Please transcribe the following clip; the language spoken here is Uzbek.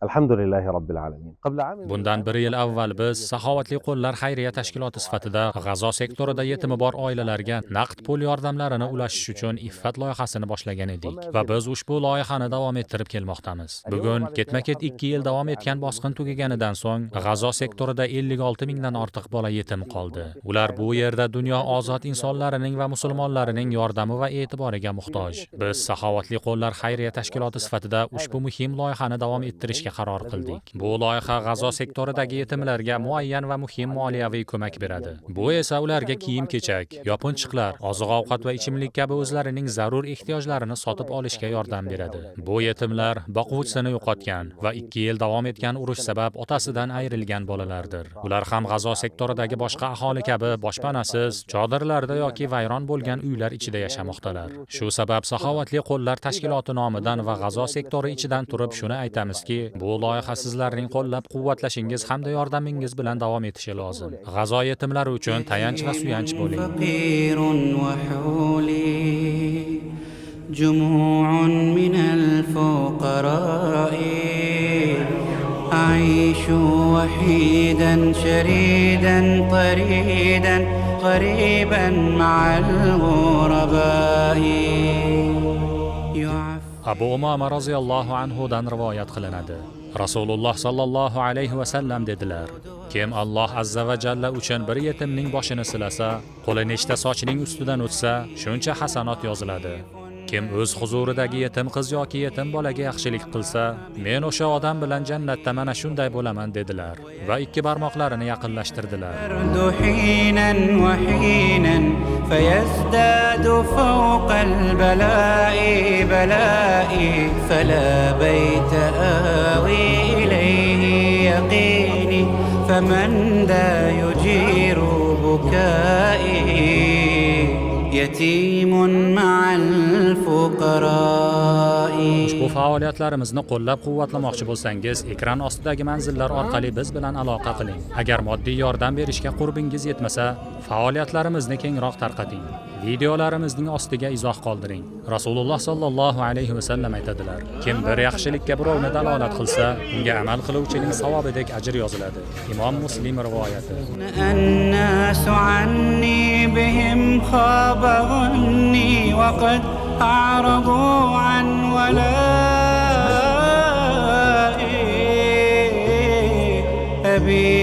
الحمد لله رب العالمين. قبل عام Bundan bir yil avval biz Saxovatli qo'llar xayriya tashkiloti sifatida G'azo sektorida yetimi bor oilalarga naqd pul yordamlarini ulashish uchun Iffat loyihasini boshlagan edik va biz ushbu loyihani davom ettirib kelmoqdamiz. Bugun ketma-ket 2 yil davom etgan bosqin tugaganidan so'ng G'azo sektorida 56 mingdan ortiq bola yetim qoldi. Ular bu yerda dunyo ozod insonlarining va musulmonlarining yordami va e'tiboriga muhtoj. Biz Saxovatli qo'llar xayriya tashkiloti sifatida ushbu muhim loyihani davom ettirishga qaror qildik. Bu loyiha G'azo sektoridagi yetimlarga muayyan va muhim moliyaviy ko'mak beradi. Bu esa ularga kiyim-kechak, yopinchiqlar, oziq-ovqat va ichimlik kabi o'zlarining zarur ehtiyojlarini sotib olishga yordam beradi. Bu yetimlar boquvchisini yo'qotgan va 2 yil davom etgan urush sabab otasidan ayrilgan bolalardir. Ular ham G'azo sektoridagi boshqa aholi kabi boshpanasiz, chodirlarda yoki vayron bo'lgan uylar ichida yashamoqdalar. Shu sabab Saxovatli qo'llar tashkiloti nomidan va G'azo sektori ichidan turib shuni aytamizki, bu loyiha sizlarning qo'llab-quvvatlashingiz hamda yordamingiz bilan davom etishi lozim. G'azo yetimlari uchun tayanch va suyanch bo'ling. فقير وحولي جموع من الفقراء، أعيش وحيدا شريدا طريدا غريبا مع الغرباء. يعف Abu Umama roziyallohu anhu dan rivoyat qilinadi. Rasululloh sallallohu alayhi va sallam dedilar: Kim Alloh azza va jalla uchun bir yetimning boshini silasa, qo'li nechta sochning ustidan o'tsa, shuncha hasanot yoziladi. Kim o'z huzuridagi yetim qiz yoki yetim bolaga yaxshilik qilsa, men o'sha odam bilan jannatda mana shunday bo'laman, dedilar va ikki barmoqlarini yaqinlashtirdilar. البرد حينا وحينا فيزداد فوق البلاء بلائي، فلا بيت آوي إليه يقيني، فمن ذا يجير بكائي؟ يتيم مع الفقراء. Ushbu faoliyatlarimizni qo'llab-quvvatlamoqchi bo'lsangiz, ekran ostidagi manzillar orqali biz bilan aloqa qiling. Agar moddiy yordam berishga qurbingiz yetmasa, faoliyatlarimizni kengroq tarqating. Videolarimizning ostiga izoh qoldiring. Rasululloh sollallohu alayhi va sallam aytadilar: Kim bir yaxshilikka birovni dalolat qilsa, unga amal qiluvchining savobidek ajr yoziladi. Imom Muslim rivoyati. الناس عني بهم خاب ظني وقد أعرضوا عن ولائي. أبي